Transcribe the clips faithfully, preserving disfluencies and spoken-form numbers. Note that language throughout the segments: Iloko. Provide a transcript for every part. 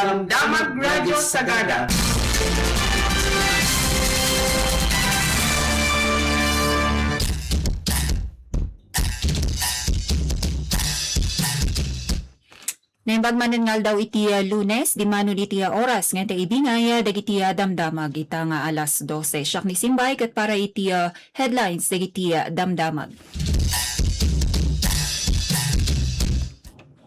Damag Radyo Sagada. Naimbag manen nga aldaw iti, ah, Lunes, dimanon iti, ah, oras nga inta ibingay, ah, dagiti, ah, damdamag ita nga alas dose. Siak ni Simbay ket para iti, ah, headlines dagiti, ah, damdamag.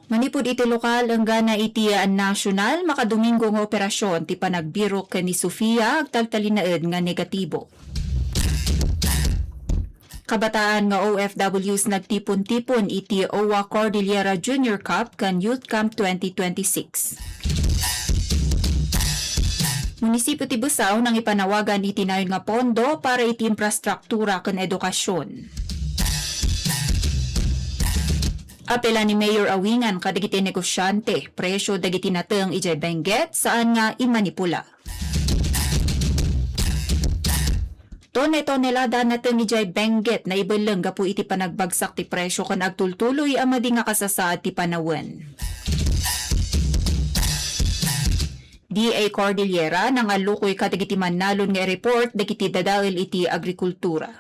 Manipud iti lokal, enggana iti, ah, nasyonal, makadomingo nga operasyon ti panagbirok ken ni Sofia, agtaltalinaed nga negatibo. Kabataan nga O F Ws nagtipon-tipon iti O W A Cordillera Junior Cup ken Youth Camp twenty twenty-six. Munisipyo ti Besao nangipanawagan iti nayon nga pondo para iti infrastruktura ken edukasyon. Apela ni Mayor Awingan kadagiti negosyante, presyo dagiti nateng idiay Benguet, saan nga imanipula. Tone-tonelada nateng idiay Benguet naibelleng gapu iti panagbagsak ti presyo ken agtultuloy a madi nga kasasaad ti panawen. D A Cordillera nangallukoy kadagiti mannalon nga i-report dagiti dadael iti agrikultura.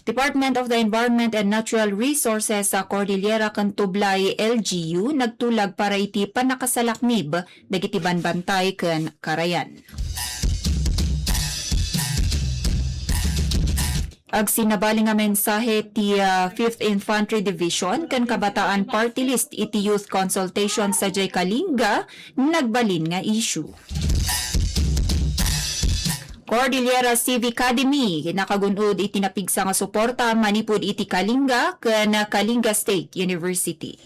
Department of the Environment and Natural Resources sa Cordillera ken Tublay L G U nagtulag para iti pannakasalaknib dagiti banbantay ken karayan. Agsinnabali nga mensahe ti, ah, Fifth Infantry Division ken Kabataan Party List iti Youth Consultation sadiay Kalinga, nagbalin nga issue. Cordillera Civic Academy, nakagun-od iti napigsa nga suporta manipud iti Kalinga ken Kalinga State University.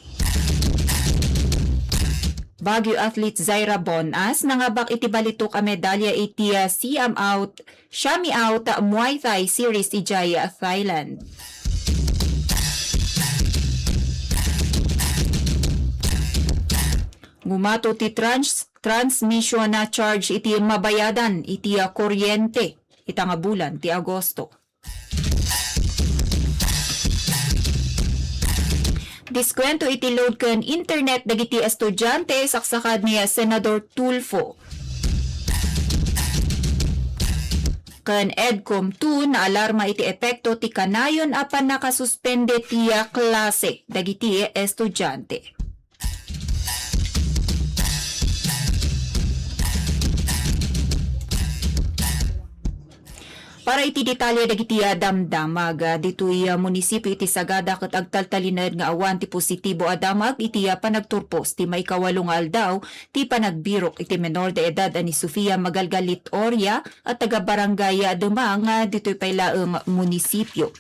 Baguio athlete Zaira Bonas nangabak iti balitok a medalya iti, ah, Siam Out, Shami Out Muay Thai Series idiay, ah, Thailand. Gumato ti trans-, transmission na charge iti mabayadan iti, ah, kuryente ita nga bulan ti Agosto. Diskuento iti load ken internet dagiti estudiante, saksakad ni Senador Tulfo. Ken EDCOM two naalarma iti epekto ti kanayon a pannakasuspende ti klase dagiti estudiante. Para iti detalye dagiti, ah, damdamag, ah, ditoy, ah, munisipyo iti Sagada ket agtaltalinaed nga awan ti positibo a damag iti, ah, panagturpos ti maikawalo nga aldaw ti panagbirok iti menor de edad a ni Sofia Magalgalit Oria a taga Barangay, ah, Demang, ah, ditoy pay laeng munisipyo.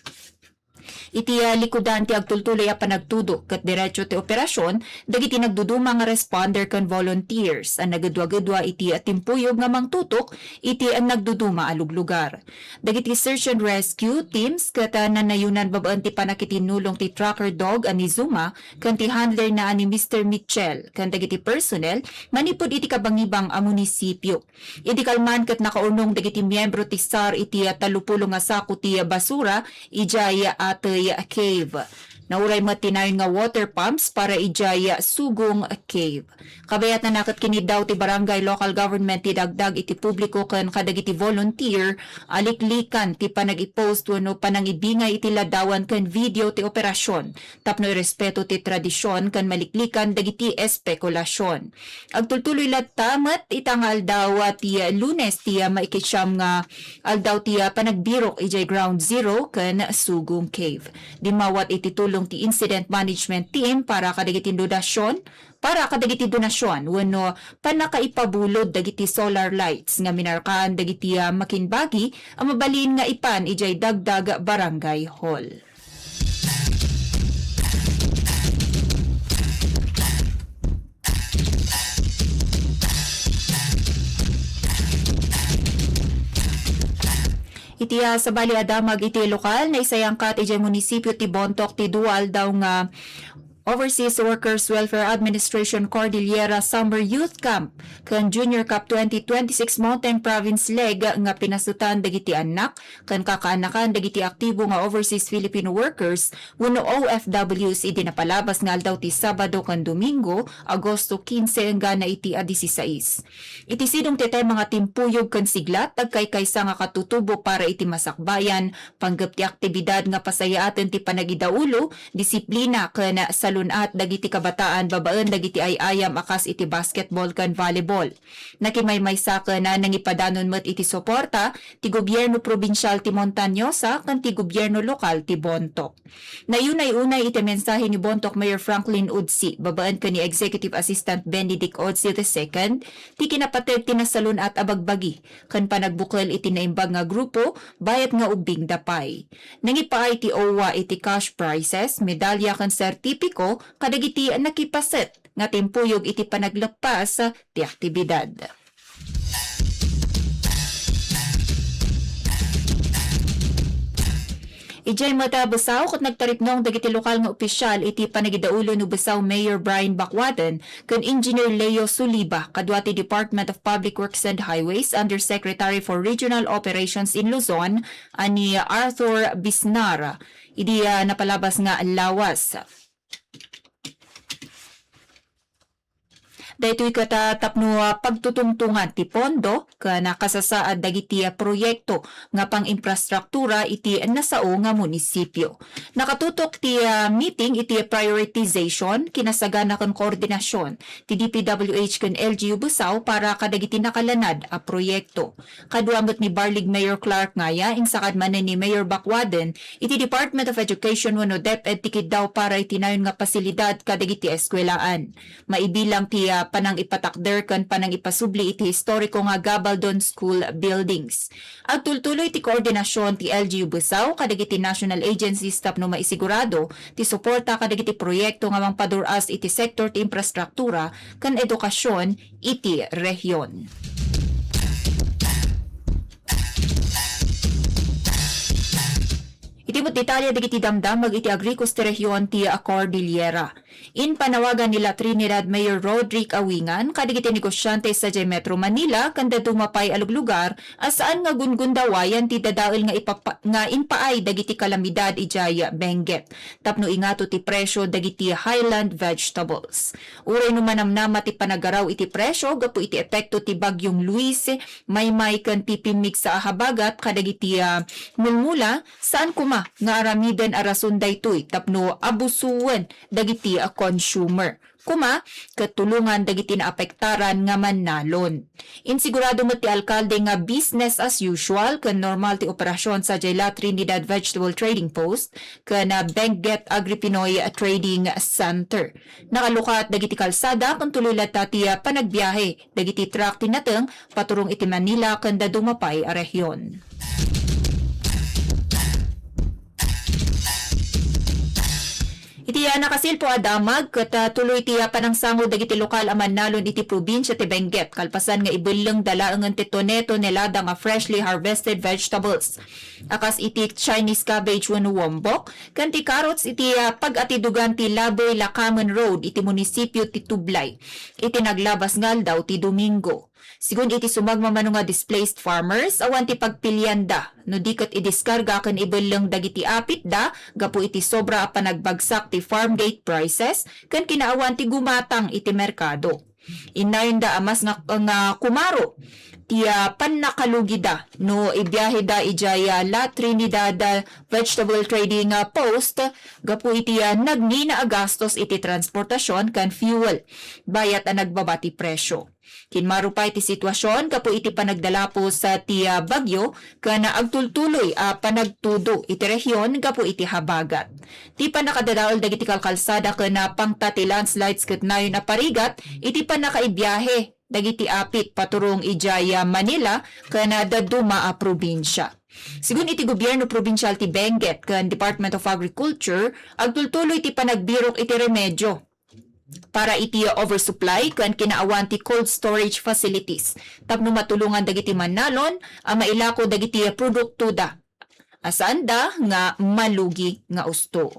Iti, ah, likudan ti agtultuloy a panagtudok ket diretso ti operasyon dagiti nagduduma nga responder ken volunteers a nagedwagedwa iti, ah, timpuyog nga mangtutok iti, ah, nagduduma a luglugar. Dagiti search and rescue teams ket, ah, nanayonan babaen ti pannakitinnulong ti tracker dog a ni Zuma ken ti handler na a ni Mister Mitchell ken dagiti personnel manipud iti kabangibang a munisipyo. Idi kalman ket nakaurnong dagiti miyembro ti sar iti tallopulo nga sako ti basura idiay Atey Cave. Nauray met ti nayon nga water pumps para idiay Sugong Cave. Kabayatna ket kiniddaw ti barangay local government ti dagdag iti publiko ken kadagiti volunteer a liklikan ti panag-i-post wenno panangibingay iti ladawan ken video ti operasyon tapno irespeto ti tradisyon ken maliklikan dagiti espekulasion. Agtultuloy latta met ita nga aldaw, ah, ti, ah, Lunes ti, ah, maikisiam nga aldaw ti, ah, panagbirok idiay Ground Zero ken Sugong Cave. Dimmawat iti tulong ti Incident Management Team para kadagiti donasyon, para kadagiti donasyon wenno pannakaipabulod dagiti solar lights nga minarkaan dagiti, ah, makinbagi a mabalin nga ipan idiay dagdag barangay hall. Iti, ah, sabali a damag iti lokal, naisayangkat idiay munisipyo ti Bontoc ti dua aldaw nga Overseas Workers Welfare Administration Cordillera Summer Youth Camp ken Junior Cup twenty twenty-six Mountain Province League nga pinasutan dagiti annak ken kakaanakan dagiti aktibo nga overseas Filipino workers wenno O F Ws idi napalabas nga aldaw ti Sabado ken Domingo, Agosto kinse enggana iti a disisais. Iti sidong ti tema nga timpuyog ken siglat, agkaykaysa nga katutubo para iti masakbayan, panggep ti aktibidad nga pasayaaten ti panagidaulo, disiplina ken salun-at dagiti kabataan babaen dagiti ay-ayam a kas iti basketball ken volleyball. Nakimaymaysa ken nangipadannon met iti suporta ti gobierno probinsial ti Montañosa ken ti gobierno lokal ti Bontoc. Naunay-unay iti mensahe ni Bontoc Mayor Franklin Udsi babaen ken ni Executive Assistant Benedict Udsi the second, ti kinapateg ti nasalun-at a bagbagi ken panagbukel iti naimbag nga grupo bayat nga ubbingda pay. Nangipaay ti OWWA iti cash prizes, medalya ken sertipiko kadagiti nakipaset nga timpuyog iti panagleppas ti aktibidad. Idiay met a Besao ket nagtaripnong dagiti lokal nga opisyal iti panagidaulo ni Besao Mayor Brian Bacuaden ken Engineer Leo Suliba kadua ti Department of Public Works and Highways Undersecretary for Regional Operations in Luzon a ni Arthur Bisnar idi, ah, napalabas nga lawas. Daytoy ket, ah, tapno, ah, pagtutungtungan ti pondo ken, ah, kasasaad dagiti, ah, proyekto nga pang-imprastruktura iti nasao nga munisipio. Nakatutok ti, ah, meeting iti prioritization, kinasagana ken koordinasion ti D P W H ken L G U Besao para kadagiti nakalanad a proyekto. Kadua met ni Barlig Mayor Clark Ngaya, insakad manen ni Mayor Bacuaden, iti Department of Education wenno DepEd ti kiddaw para iti nayon nga pasilidad kadagiti eskuelaan. Maibilang ti, ah, panangipatakder ken panangipasubli iti historiko nga Gabaldon School buildings. Agtultuloy ti koordinasion ti L G U Besao kadagiti national agencies tapno maisigurado ti suporta kadagiti proyekto nga mangpadur-as iti sektor ti infrastruktura ken edukasion iti rehion. Iti met detalye dagiti damdamag iti Agricus ti rehion ti Cordillera. Impanawagan ni La Trinidad Mayor Roderick Awingan kadagiti negosiante sadiay Metro Manila ken dadduma pay a luglugar a saan nga gungundawayan ti dadael nga ipapa-, nga impaay dagiti kalamidad idiay Benguet tapno ingato ti presio dagiti highland vegetables. Uray no manamnama ti panagaraw iti presio gapu iti epekto ti Bagyong Luis, Maymay ken ti pimmigsa a habagat kadagiti, ah, mulmula, saan koma nga aramiden a rason daytoy tapno abusoen dagiti, ah, consumer koma ket tulongan dagiti naapektaran nga mannalon. Insigurado met ti alkalde nga business as usual ken normal ti operasion sadiay La Trinidad Vegetable Trading Post ken, ah, Benguet Agri-Pinoy Trading Center. Nakalukat dagiti kalsada ken tuloy latta ti, ah, panagbiahe dagiti truck ti nateng paturong iti Manila ken dadduma pay a rehion. Iti, ah, nakasilpo a damag ket, ah, tuloy ti, ah, panangsango dagiti lokal a mannalon iti probinsia ti Benguet kalpasan nga ibellengda laengen ti tone-tonelada nga freshly harvested vegetables a kas iti Chinese cabbage wenno wombok ken ti carrots iti, ah, pag-atidugan ti Laboy-Lacamen Road iti munisipio ti Tublay iti naglabas nga aldaw ti Domingo. Sigun iti sumagmamano nga displaced farmers, awan ti pagpilianda no di ket idiskarga ken ibelleng dagiti apitda gapu iti sobra a panagbagsak ti farm gate prices ken kinaawan ti gumatang iti merkado. Innayonda a mas nga, nga kumaro ti, ah, pannakalugida no ibiaheda idiay, ah, La Trinidad, ah, Vegetable Trading, ah, Post gapu iti, ah, nagnina a gastos iti transportasion ken fuel, bayat a nagbaba ti presio. Kinmaro pay ti situasion gapu iti panagdalapos, ah, ti, ah, bagyo ken agtultuloy a panagtudo iti rehion gapu iti habagat. Ti pannakadadael dagiti kalkalsada ken, ah, pangta ti landslides ket nayon a parigat iti pannakaibiahe dagiti apit paturong idiay, ah, Manila ken, ah, dadduma a probinsia. Sigun iti gobierno probinsial ti Benguet ken Department of Agriculture, agtultuloy ti panagbirok iti remedio para iti oversupply ken kinaawan ti cold storage facilities tapno matulongan dagiti mannalon a mailako dagiti produktoda a saanda nga malugi nga usto.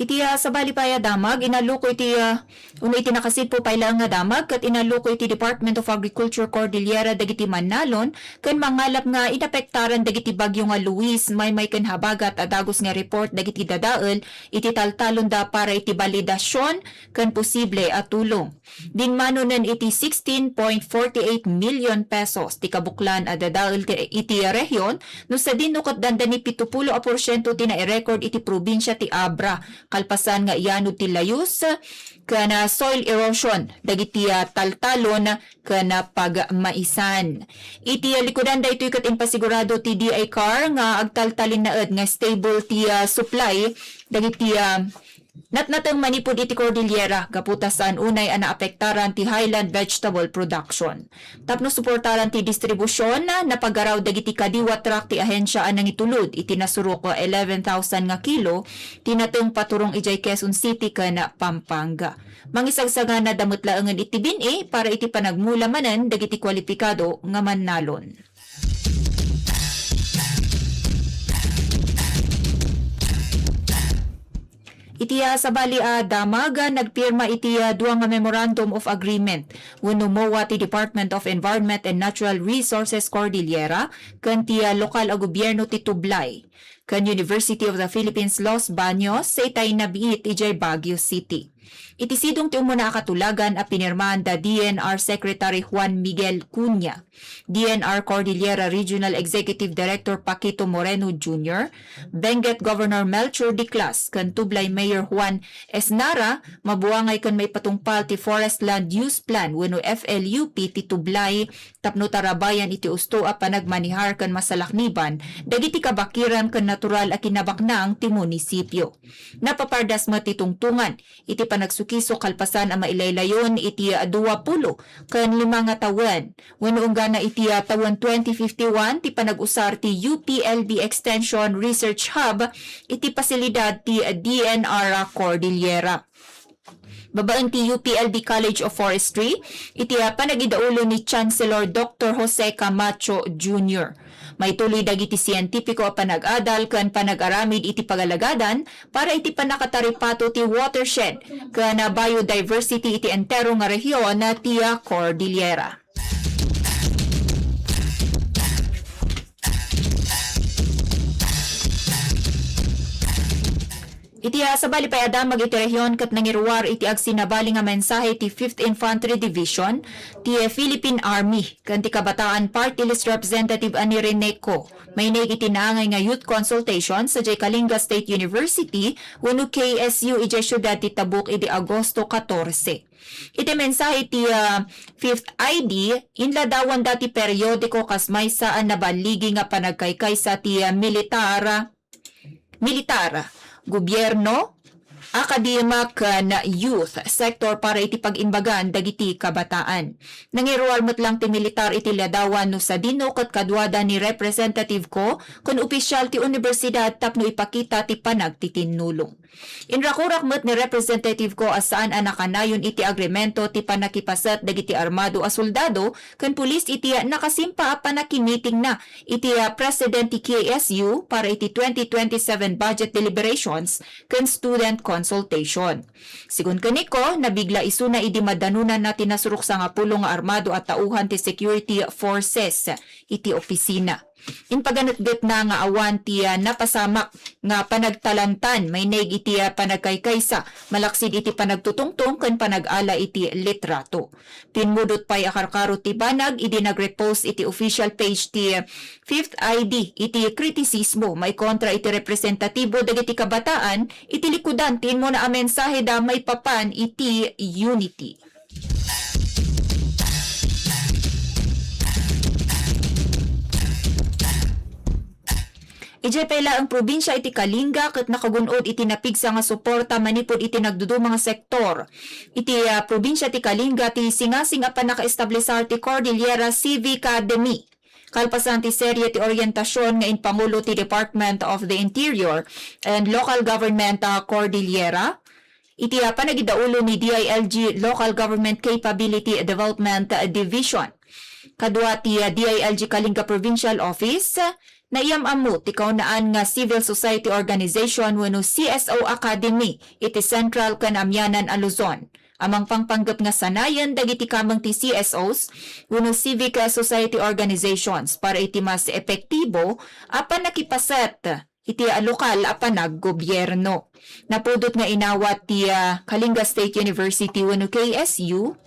Iti, ah, sabali pay a damag, inalluko iti, ah, uno iti nakasidpo pay laeng nga damag, ket inalluko iti Department of Agriculture Cordillera dagiti mannalon, ken mangalap nga inapektaran dagiti bagyo nga Luis, maymay ken habagat a dagus nga report dagiti dadael iti taltalonda para iti balidasion ken posible a tulong. Dinmanonen iti sixteen point forty eight million pesos ti kabuklan a dadael ti, iti rehion, no sadino ket dandani pitupulo a porsiento ti nairecord iti probinsia ti Abra, kalpasan nga iyanod ti layus ken, ah, soil erosion dagiti, ah, taltalon ken, ah, pagmaisan. Iti, ah, likudan daytoy ket impasigurado ti D I CAR nga agtaltalinnaed nga stable ti, ah, supply dagiti, ah, natnateng manipud iti Cordillera gapu ta saan unay a naapektaran ti highland vegetable production. Tapno suportaran ti distribusion, napagaraw dagiti kadi a truck ti ahensia a nangitulod iti nasurok eleven thousand nga kilo ti nateng paturong idiay Quezon City ken Pampanga. Mangisagsaganada met laengen iti bin-i para iti panagmula manen dagiti kwalipikado nga mannalon. Iti, ah, sabali a damag, ah, nagpirma iti, ah, dua nga Memorandum of Agreement wenno MOA ti Department of Environment and Natural Resources Cordillera ken ti, ah, lokal a gobierno ti Tublay ken University of the Philippines Los Baños, itay nabiit idiay Baguio City. Iti sidong ti umuna a katulagan a pinirmaan da D N R Secretary Juan Miguel Cuña, D N R Cordillera Regional Executive Director Paquito Moreno Junior, Benguet Governor Melchor Diclas, ken Tublay Mayor Juan Esnara, mabuangay ken maipatungpal ti Forest Land Use Plan wenno F L U P ti Tublay tapno tarabayan iti usto a panagmanihar ken masalakniban dagiti kabakiran ken natural a kinabaknang ti munisipio. Napapardas met ti tungtungan iti panagsukisok kalpasan a mailaylayon iti dua pulo ken lima nga tawen, wenno inggana iti, ah, tawen twenty fifty-one ti panag-usar ti U P L B Extension Research Hub iti pasilidad ti D N R Cordillera. Babaen ti U P L B College of Forestry, iti, ah, panagidaulo ni Chancellor Doctor Jose Camacho Junior. Maituloy dagiti sientipiko a panag-adal ken panag-aramid iti pagalagadan para iti pannakataripato ti watershed ken biodiversity iti entero nga rehion ti Cordillera. Iti, ah, sabali pay a damag iti rehion ket nangiruar iti agsinnabali nga mensahe ti Fifth Infantry Division ti, ah, Philippine Army ken ti Kabataan Party List Representative a ni Rene Co. Maineg iti naangay nga youth consultation sadiay Kalinga State University wenno K S U idiay siudad ti Tabuk idi Agosto katorse. Iti mensahe ti, ah, Fifth I D, inladawanda ti periodiko kas maysa a naballigi nga panagkaykaysa ti, ah, militar, militar, gobierno, akadema ken youth sector para iti pag-imbagan dagiti kabataan. Nangiruar met lang ti militar iti ladawan no sadino ket kaduada ni Representative Co ken opisyal ti universidad tapno ipakita ti panagtitinnulong. Inrakurak met ni Representative Co a saan a nakanayon iti agrimento ti pannakipaset dagiti armado a soldado ken pulis iti nakasimpa a pannakimitingna iti, ah, President ti K S U para iti twenty twenty-seven budget deliberations ken student consultation. Sigun ken ni Co, nabigla isuna idi madanonanna ti nasurok sangapulo nga armado a tauhan ti security forces iti opisina. Impaganetgetna nga awan ti, ah, napasamak nga panagtalantan maineg iti, ah, panagkaykaysa malaksid iti panagtutungtong ken panag-ala iti litrato. Pimmudot pay a karkaro ti banag idi nag-repost iti official page ti Fifth I D iti kritisismo maikontra iti representatibo dagiti kabataan iti likudan ti immuna a mensaheda maipapan iti Unity. Idiay pay laeng probinsia iti Kalinga ket nakagun-od iti napigsa nga suporta manipud iti nagduduma nga sektor. Iti, ah, probinsia ti Kalinga ti singasing a pannakaestablisar ti Cordillera Civic Academy. Kalpasan ti serye ti orientasion nga impangulo ti Department of the Interior and Local Government, ah, Cordillera, iti, ah, panagidaulo ni D I L G Local Government Capability Development Division. Kadua ti, ah, D I L G Kalinga Provincial Office, naiyam-ammo ti kaunaan nga civil society organization wenno C S O academy iti Central ken Amianan a Luzon a mangpangpanggep nga sanayen dagiti kameng ti C S Os wenno civic, ah, society organizations para iti mas epektibo a pannakipaset iti, ah, lokal a panaggobyerno. Napudot nga inawat ti, ah, Kalinga State University wenno K S U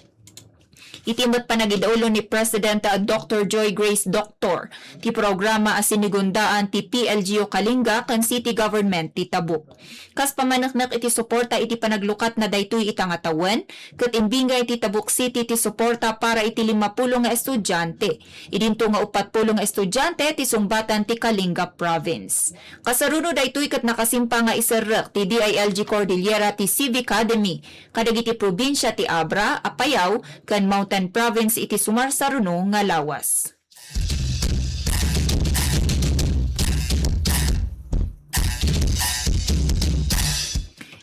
iti met panagidaulon ni President, ah, Doctor Joy Grace Doctor ti programa a sinigundaan ti P L G U Kalinga ken City Government ti Tabuk. Kas pamaneknek iti suporta iti panaglukatna daytoy ita nga tawen, ket imbingay ti Tabuk City ti suporta para iti lima pulo nga estudiante. Idinto nga uppat pulo nga estudiante ti sungbatan ti Kalinga Province. Kasaruno daytoy ket nakasimpa nga iserrek ti D I L G Cordillera ti Civic Academy kadagiti probinsia ti Abra, Apayao, ken Mountain Province iti sumarsaruno nga lawas.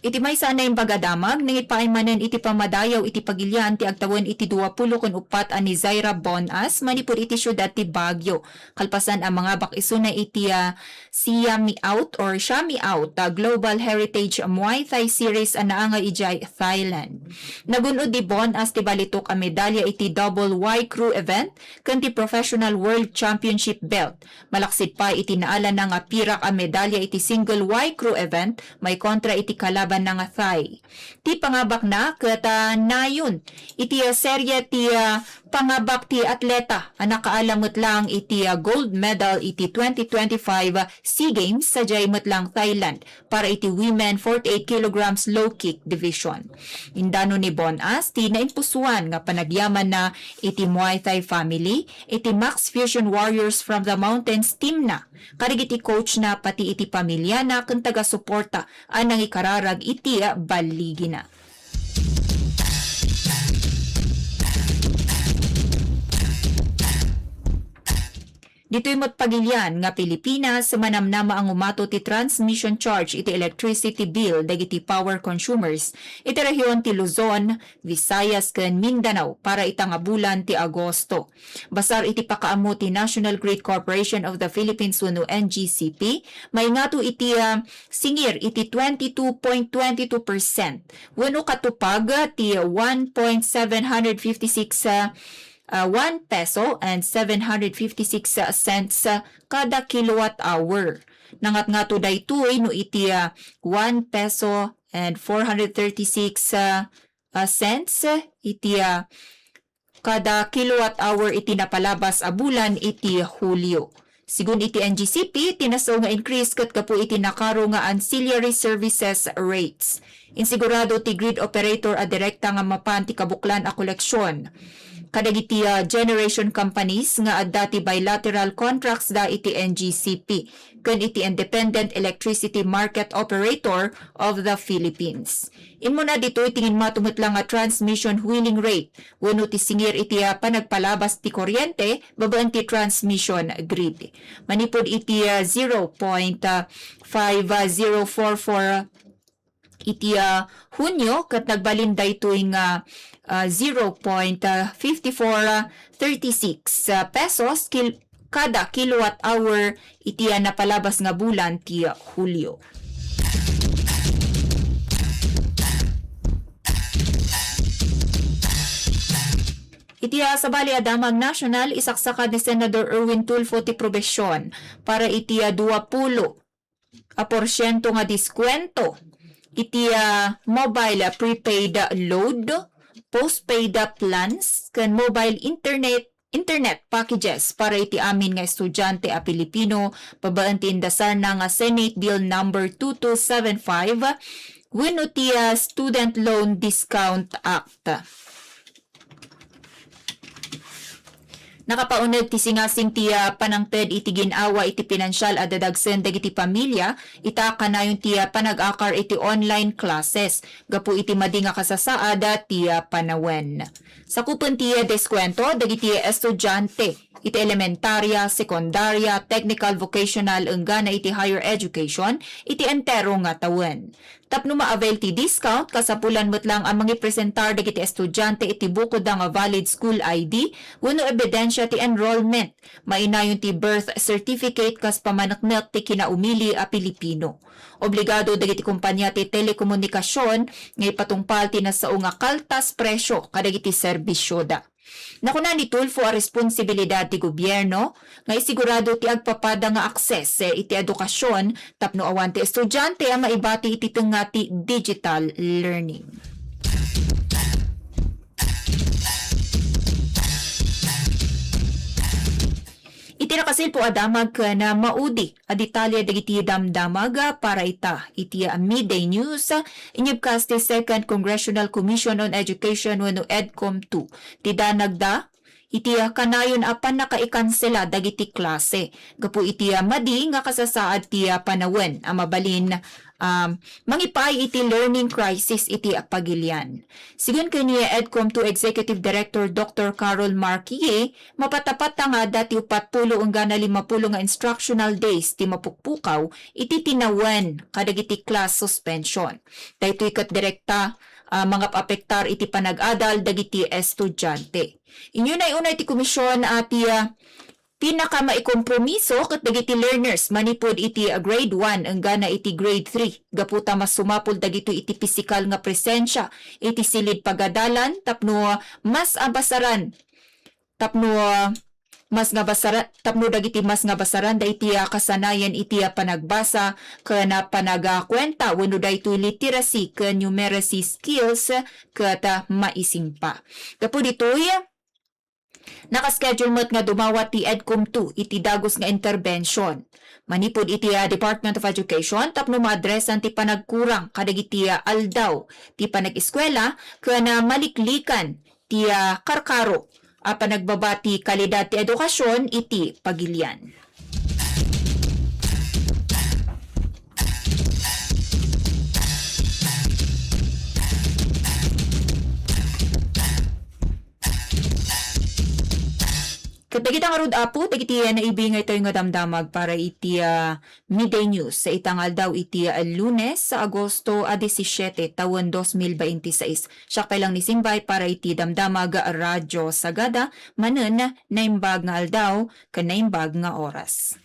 Iti maysa a naimbag a damag, nangipaay manen iti pammadayaw iti pagilian ti agtawen iti dua pulo ken uppat a ni Zaira Bonas manipud iti siudad ti Baguio. Kalpasan a mangabak isuna iti, ah, Siami Out or Siami Out, ah, Global Heritage Muay Thai Series a naangay idiay Thailand. Nagun-od ni Bonas ti balitok a medalya iti double Y crew event ken ti Professional World Championship belt. Malaksid pay iti naalana nga pirak a medalya iti single Y crew event maikontra iti kalabanna nga Thai. Ti pangabakna ket, ah, nayon iti, ah, serye ti, ah, pangabak ti atleta a nakaala met lang iti, ah, gold medal iti twenty twenty-five SEA Games sadiay met lang Thailand para iti women forty-eight kilograms low kick division. Indano ni Bonas ti naimpusuan nga panagyamanna iti Muay Thai family iti Max Fusion Warriors from the Mountains team na, kadagiti coach na, pati iti pamiliana ken taga-suporta a nangikararag iti baligina. Ditoy met pagilian nga Pilipinas, manamnama a ngumato ti transmission charge iti electricity bill dagiti power consumers iti rehion ti Luzon, Visayas ken Mindanao para ita nga bulan ti Agosto. Basar iti pakaammo ti National Grid Corporation of the Philippines wenno N G C P, maingato iti, ah, singir iti twenty-two point twenty-two percent wenno katupag ti one point seven hundred fifty-six, ah, ah, one peso and seven hundred fifty-six cents kada kilowatt hour. Nangatngato daytoy no iti, ah, one peso and four hundred thirty-six, ah, ah, cents iti, ah, kada kilowatt hour iti napalabas a bulan iti Hulio. Sigun iti N G C P, ti nasao nga increase ket gapu iti nakaro nga ancillary services rates. Insigurado ti grid operator a direkta nga mapan ti kabuklan a koleksion kadagiti, ah, generation companies nga adda ti bilateral contracts da iti N G C P ken iti Independent Electricity Market Operator of the Philippines. Immuna ditoy ti ginmato met lang nga transmission wheeling rate wenno ti singir iti, ah, panagpalabas ti kuryente babaen ti transmission grid. Manipud iti, ah, zero point five zero four four iti, ah, Hunyo ket nagbalin daytoy nga, ah, zero point fifty-four thirty-six, ah, pesos kil-, kada kilowatt hour iti, ah, napalabas nga bulan ti Hulio. Iti, ah, sabali a damag national, isaksakad ni Senador Erwin Tulfo ti probesyon para iti, ah, dua pulo a porsiento nga diskuwento iti, ah, mobile, ah, prepaid, ah, load, postpaid, ah, plans, ken mobile internet, internet packages para iti amin nga estudiante a Pilipino babaen ti indasarna nga Senate Bill Number two two seven five wenno ti, ah, Student Loan Discount Act. Nakapauneg ti singasing ti, ah, panangted iti gin-awa iti pinansial a dadagsen dagiti pamilya, ita kanayon ti, ah, panag-akar iti online classes gapu iti madi nga kasasaad ti, ah, panawen. Sakupen ti, ah, deskuwento dagiti estudiante iti elementarya, sekundarya, technical, vocational, enggana iti higher education iti entero nga tawen. Tapno ma-avail ti discount, kasapulan met lang a mangipresentar dagiti estudiante iti bukodda nga valid school I D wenno ebidensia ti enrollment. Mainayon ti birth certificate kas pamaneknek ti kinaumili a Pilipino. Obligado dagiti kompania ti telekomunikasion nga ipatungpal ti nasao nga kaltas presio kadagiti serbisioda. Nakuna ni Tulfo a responsibilidad ti gobierno nga isigurado ti agpapada nga akses iti edukasion tapno awan ti estudiante a maibati iti tengnga ti digital learning. Iti nakasilpo a damag ken maudi a detalye dagiti damdamag para ita iti Midday News, inyebkas ti Second Congressional Commission on Education wenno EDCOM two ti danagda iti kanayon a pannakaikansela dagiti klase gapu iti madi nga kasasaad ti panawen a mabalin um, mangipaay iti learning crisis iti pagilian. Sigun ken ni EDCOM two Executive Director Doctor Carol Marquie, mapatapat nga adda ti uppat pulo enggana lima pulo nga instructional days ti mapukpukaw iti tinawen kadagiti class suspension. Daytoy ket direkta a mangapapektar iti panag-adal dagiti estudiante. Inunay-unay ti komisyon a ti, ah, pinakamaikompromiso ket dagiti learners manipud iti, ah, grade one enggana iti grade three. Gapu ta mas sumapul dagitoy iti pisikal nga presensia iti silid pagadalan tapno, ah, mas abasaran, tapno, ah, mas nga basara-, tapno dagiti mas nga basaranda iti, ah, kasanayan iti, ah, panagbasa ken, ah, panagkuenta wenno daytoy literacy ken numeracy skills ket, ah, maisingpa. Gapu ditoy, nakaschedule met nga dumawat ti EDCOM two iti dagus nga interbension manipud iti, ah, Department of Education tapno maadresan ti panagkurang kadagiti, ah, aldaw ti panag-eskuela ken, ah, maliklikan ti, ah, karkaro a panagbaba ti kalidad ti edukasion iti pagilian. Ket dagita ngarud, Apo, dagiti, ah, naibingaytayo nga damdamag para iti, ah, Midday News sa ita nga aldaw iti, ah, Lunes, sa Agosto a disisiete, tawen dos mil bainti sais. Siak pay lang ni Simbay para iti Damdamag Radyo Sagada, manen naimbag nga aldaw ken naimbag nga oras.